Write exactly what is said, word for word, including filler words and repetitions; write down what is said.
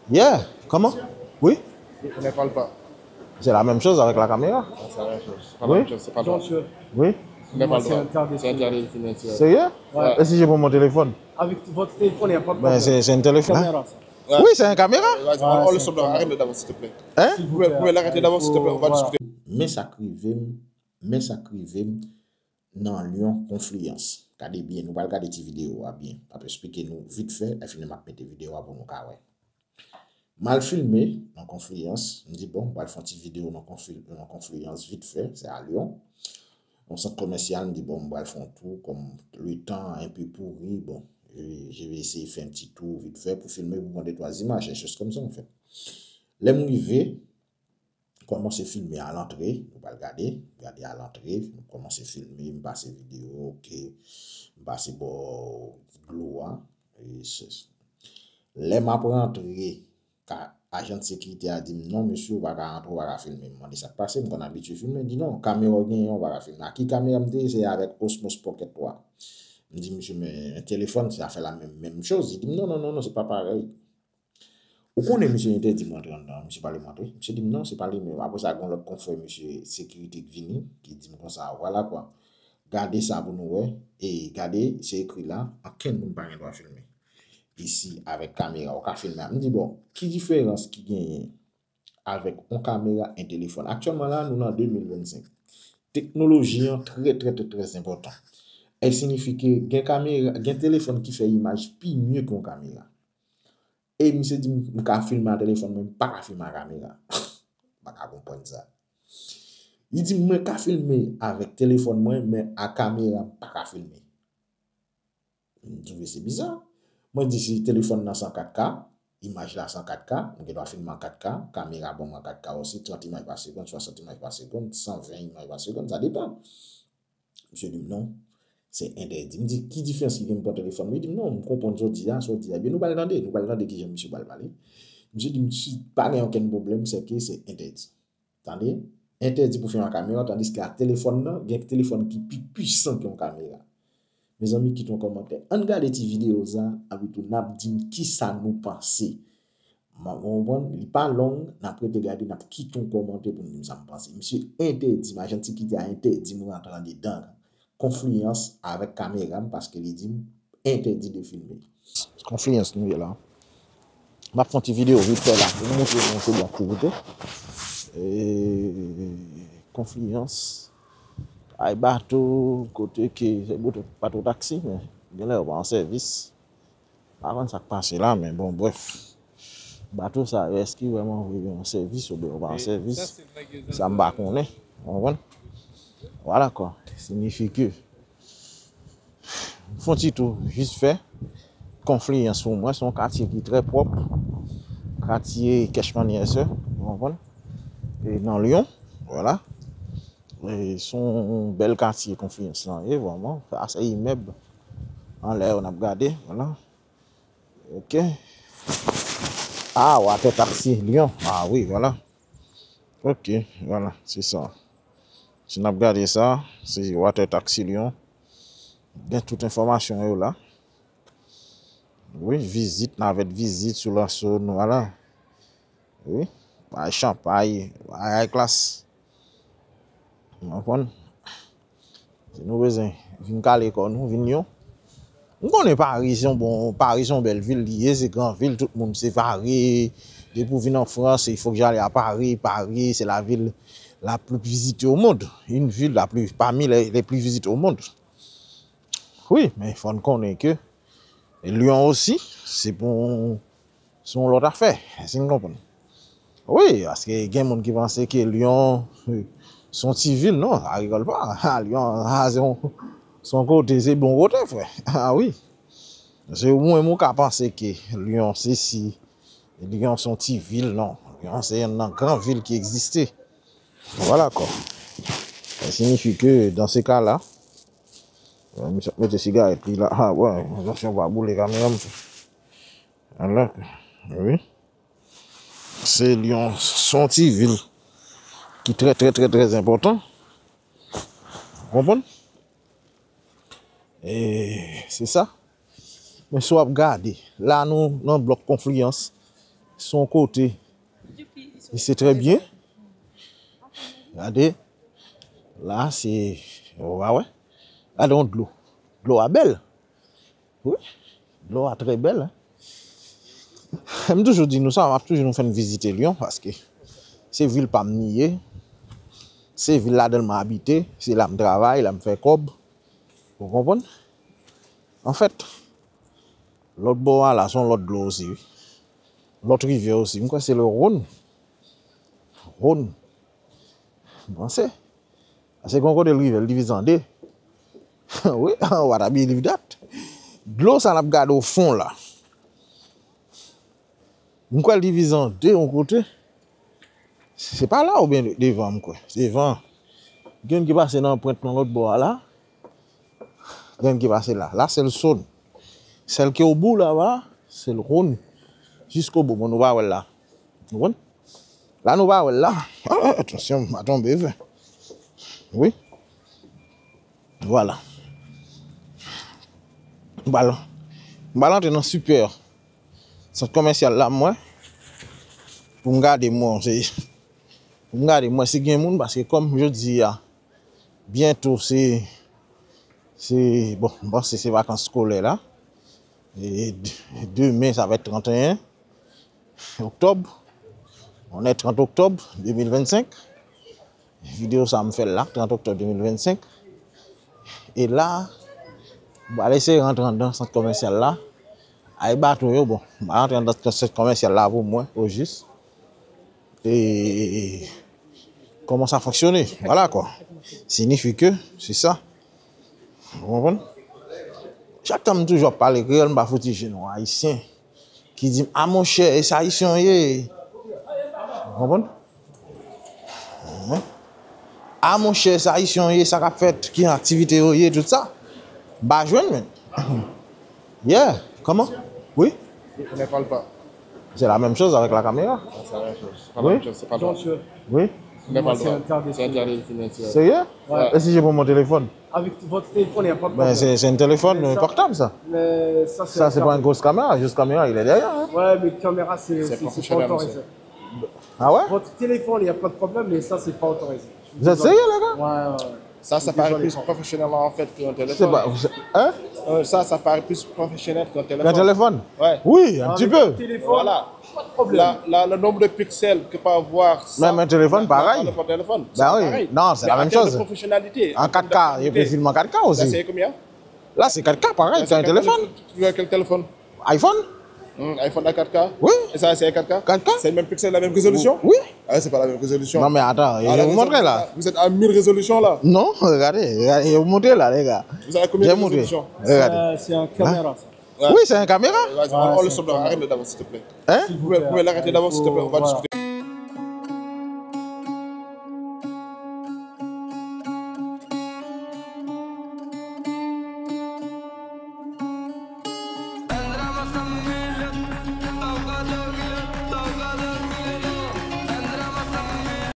Yeah, comment? Oui, On ne parle pas. C'est la même chose avec la caméra. C'est la même chose. C'est pas Oui. La même chose. C'est pas drôle. Oui. On ne parle pas. C'est interdit de filmer. Sérieux? Ouais. Et si je prends mon téléphone? Avec votre téléphone, il n'y a pas de Ben, problème. C'est c'est un téléphone. Hein? Caméra, ça. Ouais. Oui, c'est un caméra. Vas-y, on, on le sauve, arrête d'abord, s'il te plaît. Hein? S'il vous Vous pouvez, plaît. vous pouvez l'arrêter d'abord, s'il te plaît. On va Voilà. Discuter. Men sa k rive m, men sa k rive m nan Lyon Confluence. Gade byen, nou pral gade ti videyo a byen. M ap eksplike nou vit fè, epi m ap mete videyo a pou nou ka wè. M al filme nan Confluence, m di bon, m pral fè yon ti videyo nan Conflu- nan Confluence vit fè, se a Lyon. Yon sant komèsyal, m di bon, m pral fè yon tou, kòm le tan enpe pouri, bon, je, je vais essayer fè yon ti tou vit fè pou filme, pou pran de twa imaj, des choses comme ça, en fait. Lè m rive, kòmanse filme a lantre, nou pral gade, gade a lantre, m kòmanse filme, m pase videyo, oke, m pase bò dlo a. E se- Lè m ap rantre, ka, ajan de sekirite a di m, "Non, mesye, ou pa ka rantre, ou pa ka filme." M mande sa k pase, m konn abitye filme, di, "Non, kamera w genyen, ou pa ka filme." A ki kamera m te ye? Se avèk Osmos Pocket twa. M di, "Mesye, men telefòn, se afè la menm, menm choz." Li di m, "Non, non, non, non, se pa parèy." Ou konnen misye entèdi m rantre anndan, misye pa li m rantre. Misye di m non, se pa li menm. Apre sa, gen lòt konfrè misye sekirite k vini, ki di m konsa, vwala kwa. Gade sa pou nou wè, e gade, se ekri la, ankenn moun pa gen dwa filme. Isi, avèk kamera, ou ka filme a. M di, bon, ki diferans ki genyen avèk yon kamera, yon telefòn? Aktyèlman la, nou nan de mil vennsenk. Teknoloji an trè, trè, trè, trè enpòtan. E siyifi ke gen kamera, gen telefòn ki fè imaj pi mye ke yon kamera. E misye di m, m ka filme a telefòn mwen, m pa ka filme a kamera. M pa ka konprann sa. Li di m, mwen ka filme avèk telefòn mwen, men a kamera, m pa ka filme. M twouve se biza. Mwen di si telefòn nan se an kat K, imaj la se an kat K, m gen dwa filme an kat K, kamera ban mwen an kat K osi, trant imaj pa segonn, swasant imaj pa segonn, san ven imaj pa segonn, sa depann. Misye di m non, se entèdi. M di, ki diferans ki gen pou pran telefòn mwen? Li di m non, m konprann sa w di a, sa w di a. Ebyen, nou pral tande, nou pral tande kijan misye pral pale. Misye di m, si pa gen okenn pwoblèm, sèke se entèdi. Tande? Entèdi pou filme a kamera, tandiske a telefòn nan, gen telefòn ki pi pwisan ke yon kamera. Mezanmi, kite yon kòmantè. Ann gade ti videyo sa, epi tou n ap di m kisa nou panse. M ap konprann, li pa long, n ap rete gade, n ap kite yon kòmantè pou n di m sa m panse. Misye entèdi m, ajan de sekirite a entèdi m rantre andedan Confluence avèk kamera m, paske li di m entèdi de filme. Confluence nou ye la. M ap fè yon ti videyo vit fè la pou m montre nou yon seri aktivite. E, Confluence, ay bato, kote ke, se bato, bato taksi, men genlè yo pa an sèvis. Pa konn sa k pase la, men bon, brèf. Bato sa yo, èske vrèman vre yo an sèvis oubyen yo pa an sèvis? Sa m pa konnen. Ou konprann? Vwala kwa. Siyifi ke m fè yon ti tou, jis fè. Confluence pou mwen, se yon katye ki trè pwòp. Katye Kèch Mannyèse, ou konprann? E nan Lyon, vwala. E se yon bèl katye Confluence lan ye, vrèman. Sa se imèb anlè yo n ap gade, vwala. Ok. Ah, Water Taxi Lyon. Ah wi, vwala. Ok, vwala, se sa. Si n ap gade sa, se Water Taxi Lyon. Gen tout enfòmasyon yo la. Wi, vizit, navèt vizit sou Lanson, vwala. Wi, bay chanpay, bay klas. Ou konprann? Si nou bezwen vin kale kò nou, vin yon. M konnen Pari se yon bon, Pari se yon bèl vil li ye, se gran vil, tout moun se Pari. Depi w vin an Frans, il faut que j'aille à Paris. Paris, c'est la ville la plus visitée au monde. Une ville la plus, parmi les, les plus visitées au monde. Wi, men fò n konnen ke Lyon osi, se pou, se yon lòt afè, èske n konprann? Wi, paske gen moun ki panse ke Lyon, se yon ti vil, non, sa rigole pas. Lyon, sa se yon, se yon kote, se bon kote, frè. Ah wi. Se ou menm ou ka panse ke Lyon se si, Lyon se yon ti vil, non. Lyon se youn nan gran vil ki egziste. Vwala kwa. Sa siyifi ke, dans ce cas-là, misye ap mete sigarèt li la. Ah, wè, atansyon pa boule kamera m. Alò, wi. Se Lyon, se yon ti vil ki trè, trè, trè, trè enpòtan. Ou konprann? E se sa. Men si w ap gade, la nou nan blòk Confluence. Se yon kote, e se trè byen. Gade, la se, ou pa wè? Gade yon dlo. Dlo a bèl. Wi, dlo a trè bèl, hein. M toujou di nou sa, m ap toujou nou fè n vizite Lyon, paske se vil pa m li ye. Se vil ladan l m abite, se la m travay, la m fè kòb. Ou konprann? Anfèt, lòt bò a la, se yon lòt dlo osi, wi. Lòt rivyè osi. M kwè se le Rhône. Rhône. M panse. Paske gon kote l rive, l divize an de. Wi, what I believe that. Dlo sa n ap gade o fon la. M kwè l divize an de yon kote. Se pa la oubyen devan, m kwè. Devan. Gen ki pase nan pwent nan lòt bò a la. Gen ki pase la. La, se l Saône. Sèl ki obou laba, se l Rhône. Jiskobou, bon, nou pa wè l la. Ou konprann? La, nou pa wè l la. Ah, atansyon, m a tonbe vre. Wi. Vwala. M pral, m pral antre nan Super. Sant komèsyal la, m wè. Pou m gade, m wè, se, pou m gade, m wè si gen moun, paske kòm jodi a, byento se, se, bon, m panse se vakans skolè la. E d-, demen, sa va être trente et un octobre. On est trente octobre deux mille vingt-cinq. Videyo sa m fè l la, trant oktòb de mil vennsenk. E la, m pral eseye rantre anndan sant komèsyal la. Ay bato yo, bon, m pral rantre anndan sant komèsyal la pou m wè, ojis. E kòman sa fonksyone. Vwala kwa. Siyifi ke, se sa. Ou konprann? Chak tan m toujou ap pale kreyòl, m pa fouti jwenn yon Ayisyen ki di m, "A monchè, e se Ayisyen w ye?" Ou konprann? Mhm. "A monchè, se Ayisyen w ye, sa k ap fèt, ki aktivite yo ye, tout sa." M pa jwenn, men. Yeah, kòman? Wi? Je ne parle pas. C'est la même chose avec la caméra. Ah, c'est la même chose. C'est pas la même chose, c'est pas drôle. Oui. Je ne parle pas. C'est interdit. C'est interdit. Sérieux? Ouais. Et si je prends mon téléphone? Avec votre téléphone, il n'y a pas de problème. Ben, c'est, c'est un téléphone portable, ça. Mais ça, c'est pas une grosse caméra. Juste caméra, il est derrière, hein. Ouais, mais caméra, c'est, c'est pas autorisé. Ah ouais? Votre téléphone, il n'y a pas de problème, mais ça, c'est pas autorisé. Vous êtes sérieux, les gars? Ouais, ouais, ouais. Ça, ça paraît plus professionnel, en fait, qu'un téléphone. C'est pas, hein? Euh, ça, ça paraît plus professionnel qu'un téléphone. Qu'un téléphone? Ouais. Oui, un petit peu. Avec un téléphone, pas de problème. Voilà. La, la, le nombre de pixels que peut avoir ça, même un téléphone, pareil. N'importe téléphone, c'est pareil. Ben oui. Non, c'est la même chose. Mais en termes de professionnalité, en quatre K, il peut filmer en quatre K aussi. Là, c'est combien? Là, c'est quatre K, pareil, c'est un téléphone. Tu veux quel téléphone? iPhone? Hmm, iPhone à quatre K? Oui. Et ça, c'est quatre K? Quatre K. C'est le même pixel, la même résolution? Oui. Ah, c'est pas la même résolution. Non, mais attends, je vais vous montrer là. Vous êtes à mille résolutions là. Non, regardez, regardez, je vais vous montrer là, les gars. Vous avez combien de résolutions? Regardez. C'est, c'est en caméra, ça. Ouais. Oui, c'est une caméra. Vas-y, on, on le sauve là. Arrête d'abord, s'il te plaît. Hein? Vous pouvez, vous pouvez l'arrêter d'abord, s'il te plaît. On va discuter.